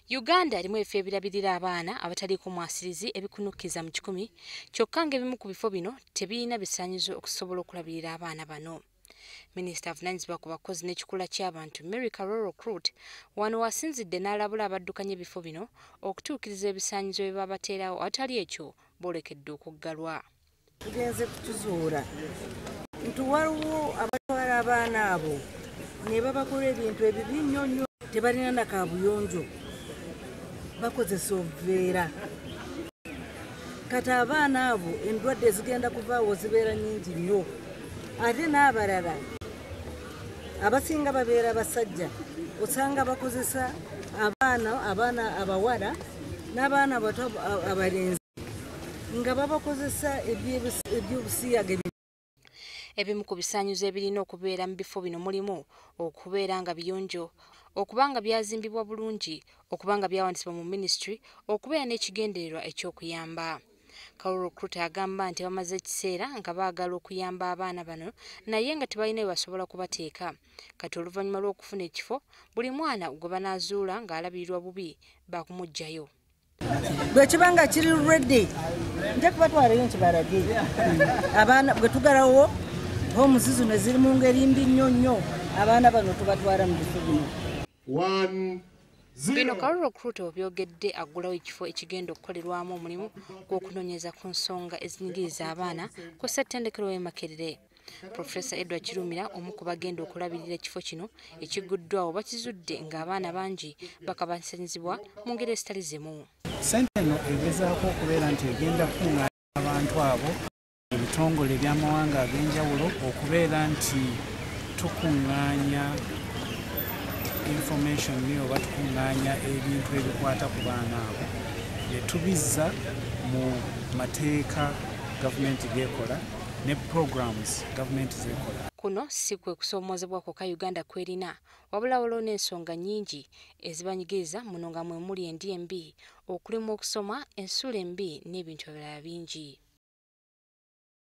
Uganda erimu ebifo ebirabirira abaana abataliiko mwasirizi ebikunukkiriza mu 100, kyokka ng'ebimu ku bifo bino tebirina bisaanyizo okusobola okulabirira abaana bano. Minisita avunaanyizibwa ku bakozi n'ekikula ky'abantu Mary Karooro Okurut wano wasinzidde n'alabula abaddukanya ebifo bino okutuukiriza ebisaanyizo bye babateerawo, awatali ekyo boolekedde okuggalwa. Tugenze kutuzuula nti waliwo abatwala abaana abo ne babakola ebintu ebibi nnyo nnyo, tebalina na kabuyonjo, bakozesa obuveera. Kati abaana abo endwadde ezigenda kuvaawo zibeera nnyingi nnyo, ate n'abalala abasinga babeera basajja, osanga bakozesa abaana abawala n'abaana abato abalenzi nga babakozesa ebyobusiyaga. Ebimu ku bisaanyizo ebirina okubeera mu bifo bino mulimu okubeera nga biyonjo, okuba nga byazimbibwa bulungi, okuba nga byawandiisibwa mu minisitule, okubeera n'ekigendererwa eky'okuyamba. Karooro Okurut agamba nti bamaze ekiseera nga baagala okuyamba abaana bano naye nga tebalina we basobola kubateeka. Kati oluvannyuma lw'okufuna ekifo, buli mwana gwe banaazuula ng'alabirirwa bubi baakumuggyayo. Bwe kiba nga kiri ready, nja kubatwalayo nkibalage. Abaana bwe tugalawo homes zino ziri mu ngeri mbi nnyo nnyo, abaana bano tubatwala mu bifo bino. Bino Karooro Okurut obyogedde aggulawo ekifo ekigenda okukolerwamu omulimu gw'okunoonyereza ku nsonga ezinyigiriza abaana ku ssettendekero w'e Makerere. Profesa Edward Kirumira omu ku bagenda okulabirira ekifo kino ekigguddwawo bakizudde ng'abaana bangi bakabasanyizibwa mu ngeri ezitali zimu. Ssente eno egezaako okubeera nti egenda kukuŋŋaanya abantu abo, ebitongole eby'amawanga ag'enjawulo, okubeera nti tukuŋŋaanya information oba tukuŋŋaanya ebintu ebikwata ku baana abo ne tubizza mu mateeka gavumenti geekola ne programs gavumenti zeekola. Kuno si kwe kusoomoozebwa kwokka Uganda kwerina, wabula waliwo n'ensonga nnyingi ezibanyigiriza muno nga mwe muli endya embi, okulemwa okusoma, ensula embi n'ebintu ebirala bingi.